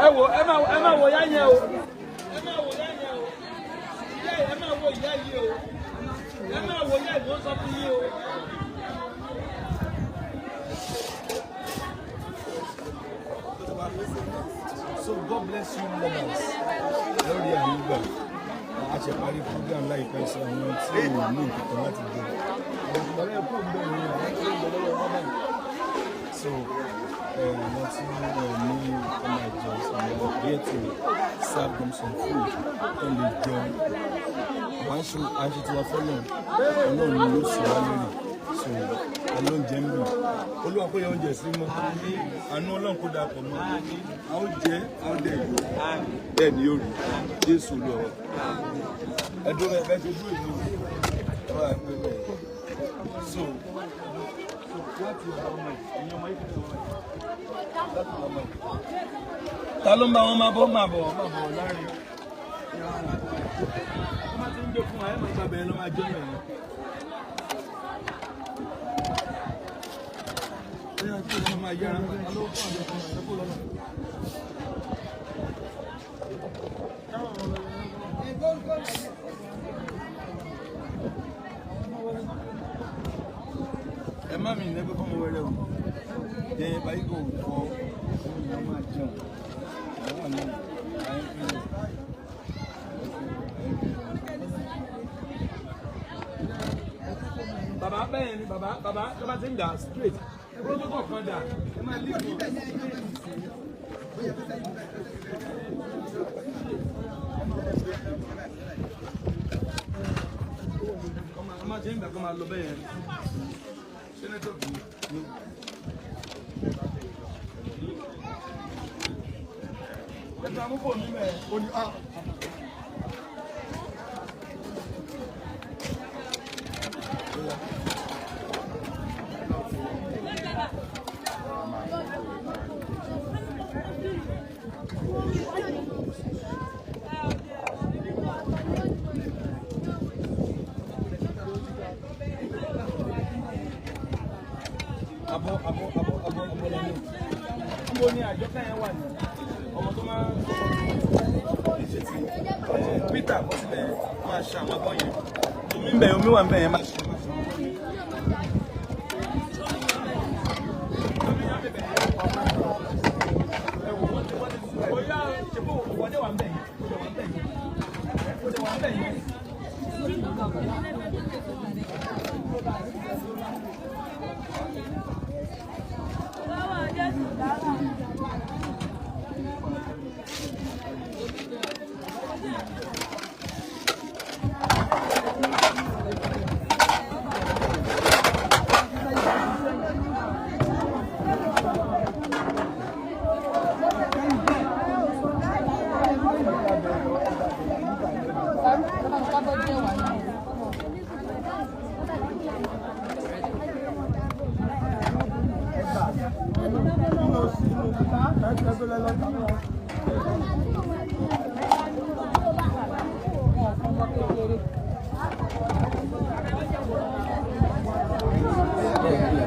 Ẹ wo, ẹ má wo yá yẹn o. Ẹ má wo yá yẹn o. Ìyá ẹ má wo ìyá yìí o. Ẹ má wo ìyá yìí, ó sọ fún yín o. So God bless you, mothers. Lórí àyígbà, a ṣe parí program láìpẹ́ sí àwọn tí ò ní nǹkan láti jẹ. Ìgbàlẹ́ kò ń bẹ̀rẹ̀ ní àwọn tí ó ń bẹ lọ́wọ́ wọn báyìí. So àwọn tí wọ́n ní ọmọ ìjọ sọ̀rọ̀ here to serve them some food tó lè jẹun. Àwọn aṣọ tiwa fọ́lọ̀ Ọlọ́run ló sọ wá lórí. So alóúnjẹ ń bì. Olúwa kó yẹ oúnjẹ sí mọ́. Àánú Ọlọ́run kó dapò mọ́. A ó jẹ, a ó dẹ̀ yó. Bẹ́ẹ̀ ni yóò rí. Jésù Olúwa wa. Ẹ dúró ẹ bẹ́ẹ̀ ṣe dúró ìlú. Ẹ bá ẹ pé bẹ́ẹ̀. So láti ọ̀dọ̀ ọmọ yìí, ìyẹn ọmọ yìí fi ọmọ yìí. Láti ọ̀dọ̀ ọmọ yìí. Ta ló ń bá wọn máa bọ́ máa bọ̀ máa bọ̀ láàrin? Wọ́n máa ti ń gbé fún wa, ẹ máa gbàgbé ẹ lọ́ máa jẹ́ mẹ́rin. Bóyá kí ló máa yára, ta ló fún àjọ kan, ẹ kó lọ́nà. Ẹ má mi lẹ́gbẹ́ fọ́mọ wẹ́rẹ́ o. Jẹ́ báyìí kò fọ́, ìyá máa jẹun. Àwọn wà náà, àyẹ̀ ń pè é. Bàbá bẹ́ẹ̀ ni bàbá bàbá tó bá ti ń dà straight. Protocol kan dà. Ẹ máa lé ìlú. Ọmọ máa ṣe ń gbà kó máa lọ bẹ́ẹ̀ yẹn. Ṣé nẹ́tọ̀kì ni? Ẹ ti máa mú fóònù mẹ́. Ó ní ah. Abọ́ abọ́ abọ́ abọ́ abọ́ lọ́nà. Níbo ni àjọkẹ́ yẹn wà ní? Ọmọ tó máa ń Ṣe ti Peter bọ́ síbẹ̀ máa ṣe àwọn abọ́ yẹn. Omi ń bẹ, omi wà ń bẹ yẹn máa ṣe. Bóyá ṣe bó wọlé wà ń bẹ̀ yẹn. Ó wà ń bẹ̀ yẹn. Ó wà ń bẹ̀ yẹn.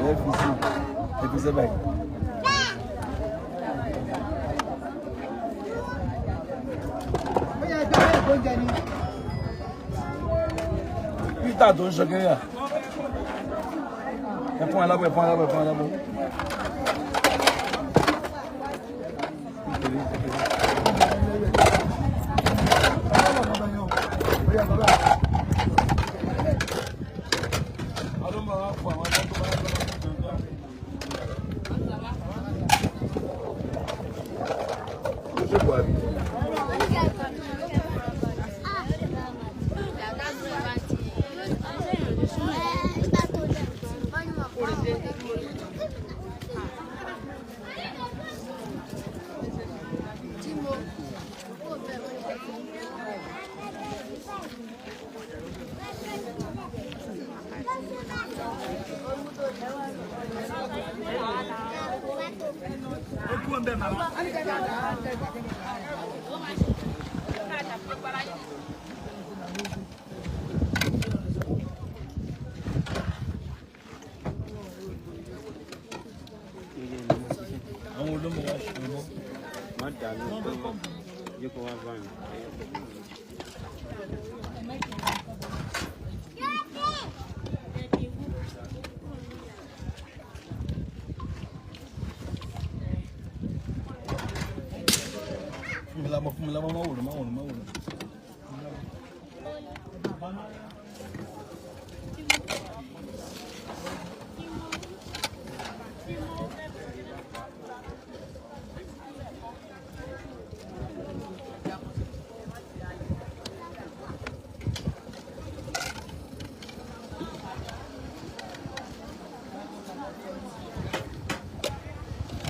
Ẹ fi sí, ẹ fi sí báyìí. Peter tó ń sọ kiri à. Ẹ fún alábọ̀, ẹ fún alábọ̀, ẹ fún alábọ̀. Kékeré, kékeré. Ọdún bá wà fún àwọn ọdún tó bá yẹ kó lọ́wọ́. Ó ṣe Buhari. Àwọn olómọ wa ṣe mọ́. Má dànù yóò kó wá bá mi. Fún mi lábọ́, fún mi lábọ́, má wòrán, má wòrán, má wòrán.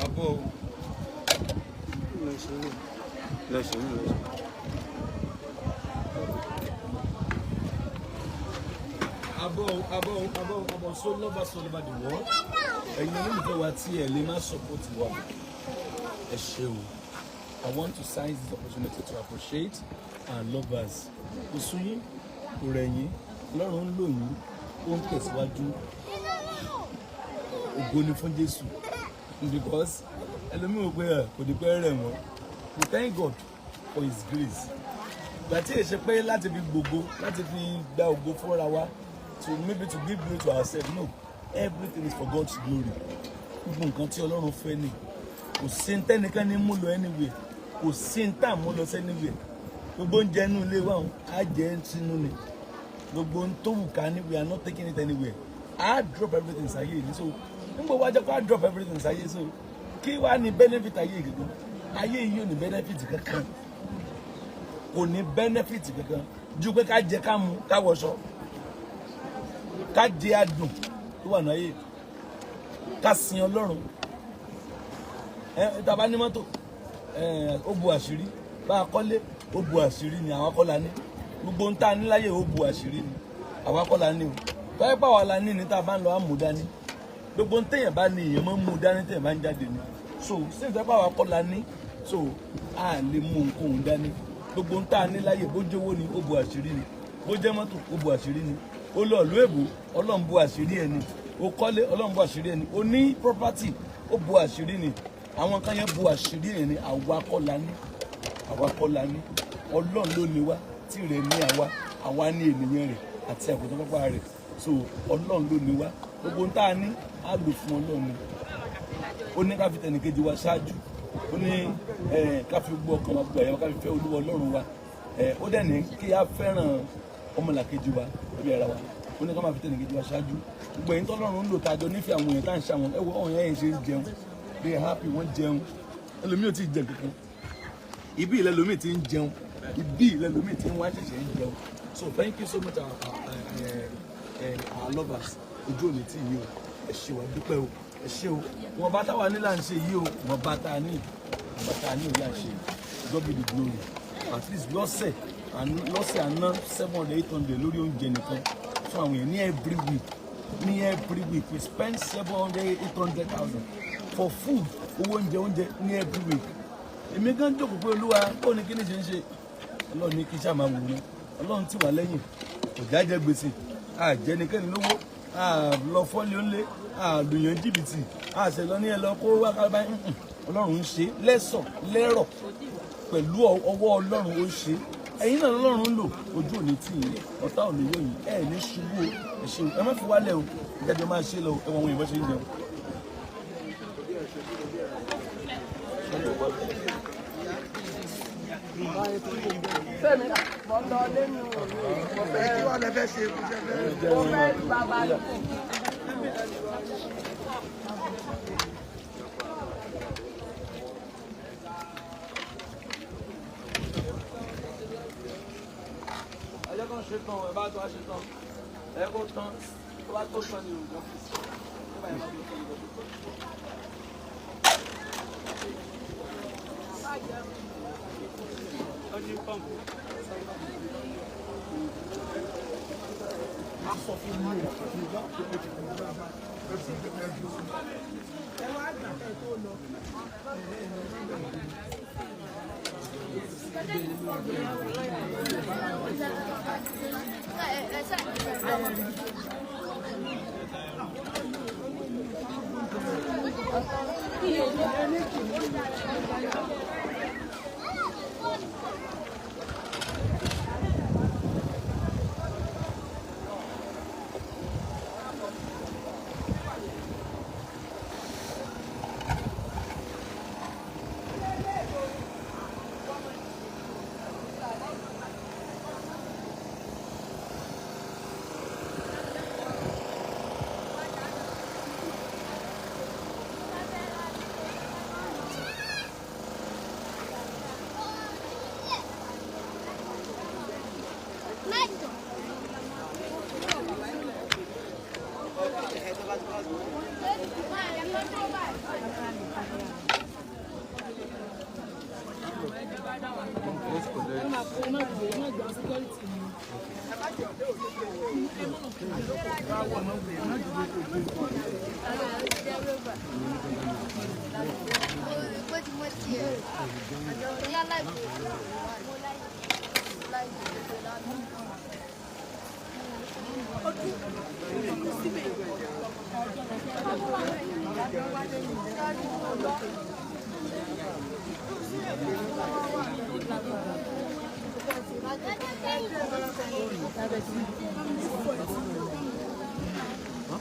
Àbọ̀ o. Lọ ṣe é lọ ṣe é lọ ṣe. Abọ́ abọ́ abọ́ abọ́. So lovers all over the world, ẹ̀yin olólùfẹ́ wa tí ẹ lè má support wa, ẹ ṣé o. I want to seize this opportunity to appreciate our lovers. Kò sú yín, kò rẹ̀ yín, Ọlọ́run ń lò yín, ó ń tẹ̀síwájú. Ògo ni fún Jésù, because ẹlòmíì wò pé ẹ kò ní pẹ́ rẹ̀ wọ́n. We thank God for his grace. Gbà tí èsè pé láti fi gbogbo, láti fi gba ògo fúnra wa, to maybe to give glory to ourselves, no, everything is for God's glory. Gbogbo nǹkan tí Ọlọ́run fẹ́ ni. Kò sí ní tẹ́nìkan ní mú lọ anywhere, kò sí ní tá à mú lọ sí anywhere. Gbogbo oúnjẹ inú ilé wa, á jẹ sínú ni. Gbogbo ohun tó wù ká ní, we are not taking it anywhere. Á drop everything sáyé yìí. So nígbà wá jẹ́ kó á drop everything sáyé, so kí wàá ní benefit ayé yìí gangan? Ayé yìí ò ní benefit kankan, kò ní benefit kankan ju pé ká jẹ, ká mu, ká wọṣọ, ká jẹ adùn tó wà náyé, ká sin Ọlọ́run. Ẹ tá a bá ní mọ́tò ẹ, ó bu àṣírí. Bá a kọ́lé, ó bu àṣírí ni. Àwọn akọ́la ní gbogbo ń tá a ní láyé, ó bu àṣírí ni. Àwọn akọ́la ní o. Báyìí pàwọ́ la ní tá a bá ń lọ, á mú dání. Gbogbo ń téèyàn bá ní, èèyàn máa ń mú dání téèyàn bá ń jáde ni. So sí ìfẹ́ pàwọ́ akọ́la ní, so a lè mú nǹkan dání. Gbogbo ń tá a ní láyé, bójú owó ni, ó bu àṣírí ni. Bó jẹ́ mọ́tò, ó bu àṣírí ni. Ó lọ ìlú èbó, Ọlọ́run bu àṣírí ẹni. Ó kọ́lé, Ọlọ́run bu àṣírí ẹni. Ó ní property, ó bu àṣírí ni. Àwọn kan yẹn bu àṣírí ẹni. Àwa kọ́ la ní, àwa kọ́ la ní. Ọlọ́run ló ní wá, tí rẹ̀ ní àwa. Àwa ní ènìyàn rẹ̀ àti àgùntàn pápá rẹ̀. So Ọlọ́run ló ní wá. Gbogbo ń tá a ní, á lò fún Ọlọ́run ni. Ó ní ká fi tẹnìkejì wa ṣáájú. Ó ní ká fi gbọ́ ọkàn wa, gbọ́ ẹ̀yà wa, ká fi fẹ́ Olúwa Ọlọ́run wa. Ó dẹ̀ ní kí á fẹ́ràn ọmọlàkejì wa bí ara wa. Ó ní ká máa fi tẹnìkejì wa ṣáájú. Gbogbo ẹ̀yin tọ́lọ́run ń lò, tá a jọ nífẹ̀ẹ́ àwọn èèyàn tá à ń ṣe àwọn ẹ̀wọ̀ ọ̀hún yẹn ṣe ń jẹun, they are happy, wọ́n jẹun. Ẹlòmíì ò tí ì jẹ kankan. Ibi ilẹ̀ lómi ti ń jẹun, ibi ilẹ̀ lómi ti ń wá ṣẹ̀ṣẹ̀ ń jẹun. So thank you so much, our lovers. Ojú òní tí yìí o. Ẹ ṣé wa dúpẹ́ o, ẹ ṣé o. Wọn bá táwa ní là ń ṣe yìí o. Wọn bá tá a ní, wọn bá tá a ní òun là ń ṣe. God be the glory. At least lọ́sẹ̀ lọ́sẹ̀, àná 700, 800 lórí oúnjẹ nìkan fún àwọn èèyàn ní every week. Ní every week, we spend 700, 800,000 for food. Owó oúnjẹ, oúnjẹ ní every week. Èmi gan jókòó pé, Olúwa, ó ní kí ni ṣe ń ṣe? Ọlọ́run ní kí sáà máa wò wọn. Ọlọ́run tí wà lẹ́yìn kò jájẹ gbèsè, àjẹnikẹ́ni lówó, lọ fọ́lé ńlé, àlùyàn jìbìtì, àṣẹ lọ ní ẹ lọ kó wá kábàá. Ọlọ́run ń ṣe lẹ́sọ̀ lẹ́rọ̀ pẹ̀lú ọwọ́. Ọlọ́run ó ń ṣe. Ẹ̀yin náà lọ́lọ́run ń lò. Ojú òní tì yín, ọ̀tá ò ní yóò yín, ẹ̀ ní ṣubú o. Ẹ ṣe o, ẹ má fi wálẹ̀ o. Ìdájọ́ máa ṣe lọ. Ẹ wọ àwọn ìbọn ṣe ń jẹun. Fẹ́mi, mo lọ lẹ́nu mo fẹ́ Kí wàá lẹ fẹ́ ṣe kó ṣe fẹ́. Mo fẹ́ rí bàbá yìí. Ẹ jẹ́ kó ń ṣe tán. Ẹ bá tó wá ṣe tán, ẹ kó tán. Tó bá tó tán ni òògùn ọ́fíìsì tó bá yẹ kó tó tán.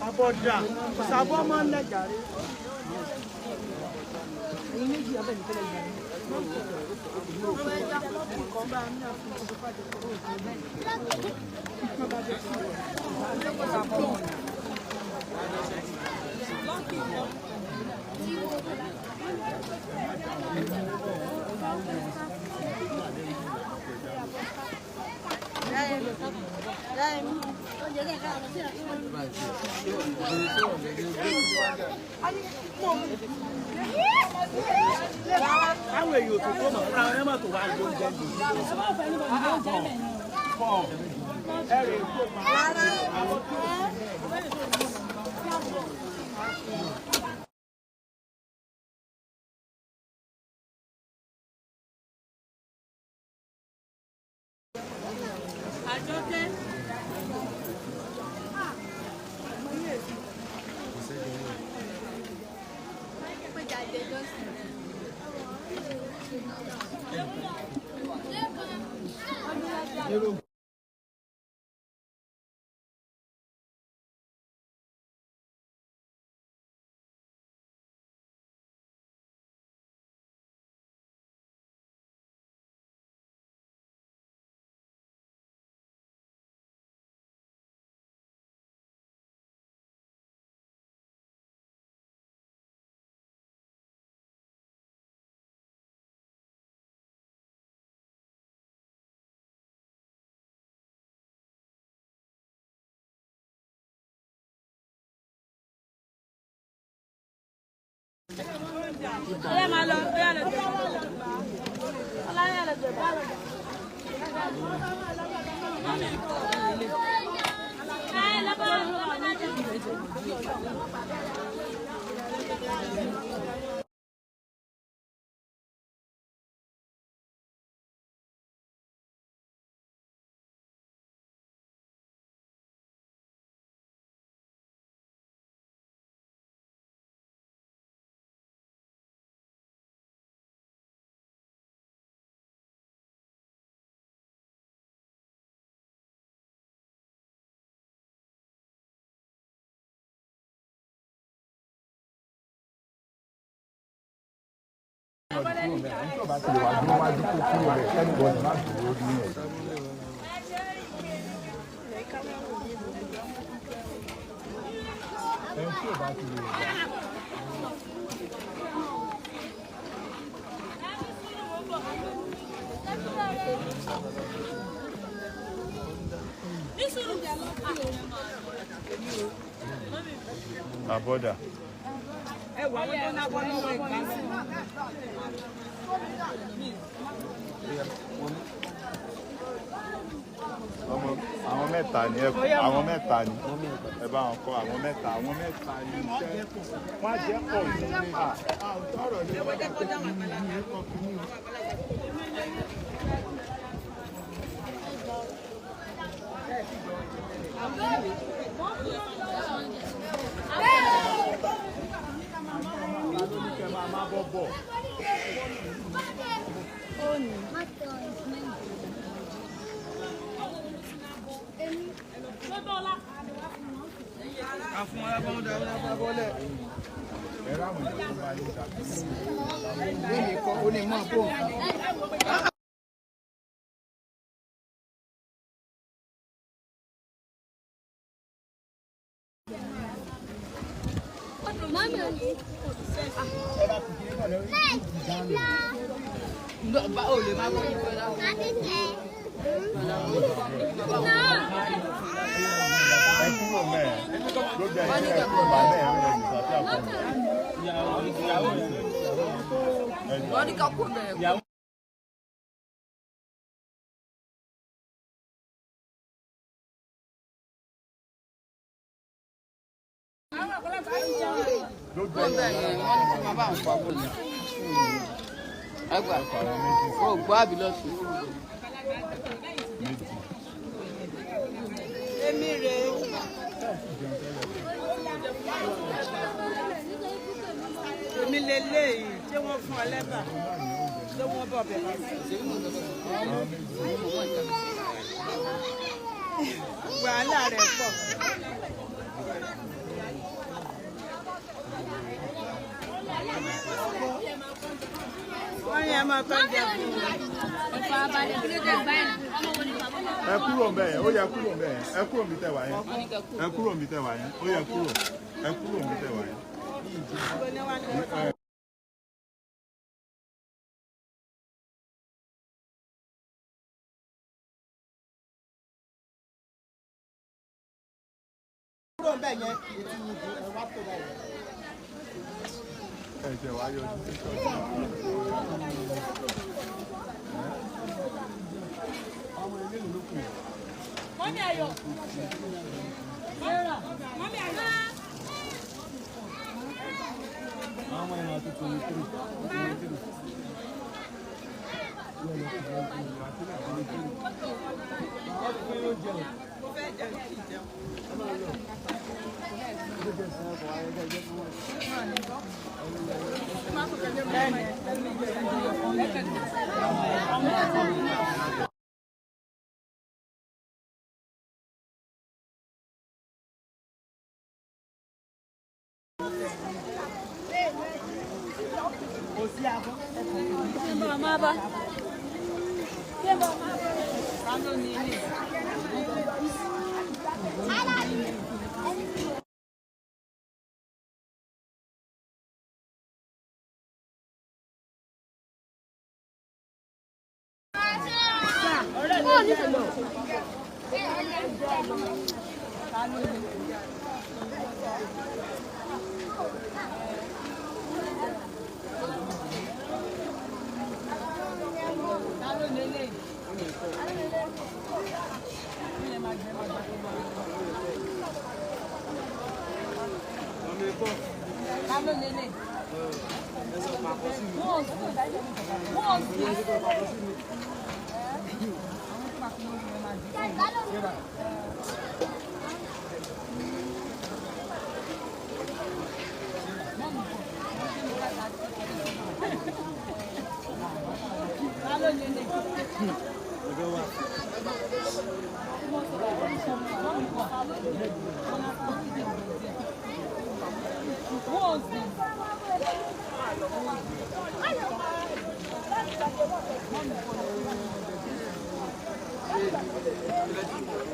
Abọ́dà sábọ́ máa ń lẹ́jàre. Àwọn èèyàn ò tó tó mọ̀ fúnra wọn mọ̀ tó wá ló ń jẹ́ jù. Abọ́dà. Ọmọ àwọn mẹ́ta ni ẹ, àwọn mẹ́ta ni ẹ bá wọn kọ, àwọn mẹ́ta, àwọn mẹ́ta ni iṣẹ́ wọn á jẹ́ pọ̀ ní à. Kẹ́ máa má bọ́ bọ̀. Ẹ ráwọn èèyàn tó bá yín dàbí. Mímí kọ́ ó ní mọ́ bó. Ẹ kúrò mẹ́ẹ̀ lójú ẹ̀yìn, ẹ kúrò bàbá ẹ̀ ń rẹ̀ nìkan tí a kọ̀ mí. Wọ́n ní ká kó bẹ̀rẹ̀. Lójú Wọ́n ẹ̀yìn. bẹ̀ yẹn, wọ́n ní kó máa bá àwọn pa bọ́ọ̀lù. Ẹgbà o gbọ́ àbí lọ́sùn. Méjì. Èmi rèé. Èmi leléyìí, ṣé wọ́n fún ọ lẹ́bà? Ṣé wọ́n bọ̀ bẹ̀rẹ̀ sí? Wàhálà rẹ̀ pọ̀. Wọ́n yẹn máa tọ́ jẹ fún un. Ẹ kúrò mẹ́ẹ̀, ó yẹ kúrò mẹ́ẹ̀, ẹ kúrò mi tẹ̀ wá yẹn, ẹ kúrò mi tẹ̀ wá yẹn, ó yẹ kúrò, ẹ kúrò mi tẹ̀ wá yẹn. Kúrò ń bẹ̀ yẹn, ètí ìbò ẹ̀ wá tó báyìí. Ẹ jẹ́ wá yọjú sí ṣọ́ọ̀ṣì. Mọ́mí Ayọ̀. Mọ́mí Ayọ̀. Àwọn èèyàn tó 23, 23. Mo fẹ́ jẹun kí n jẹun.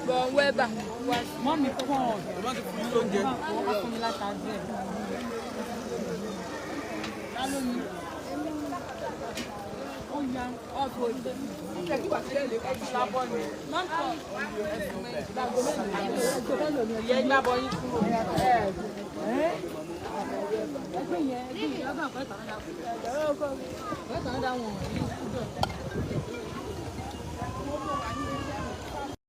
Bọ̀ ń wẹ́bà. Mọ́mí pọ̀. Wọ́n fún mi láta díẹ̀. Ìyẹn gbábọ̀ yín kúrò. Ẹgbẹ́ yẹn, ẹgbẹ́ yẹn, ọgbà ọ̀pẹ́ tàn án dá. Ọ̀pẹ́ tàn án dá wọn.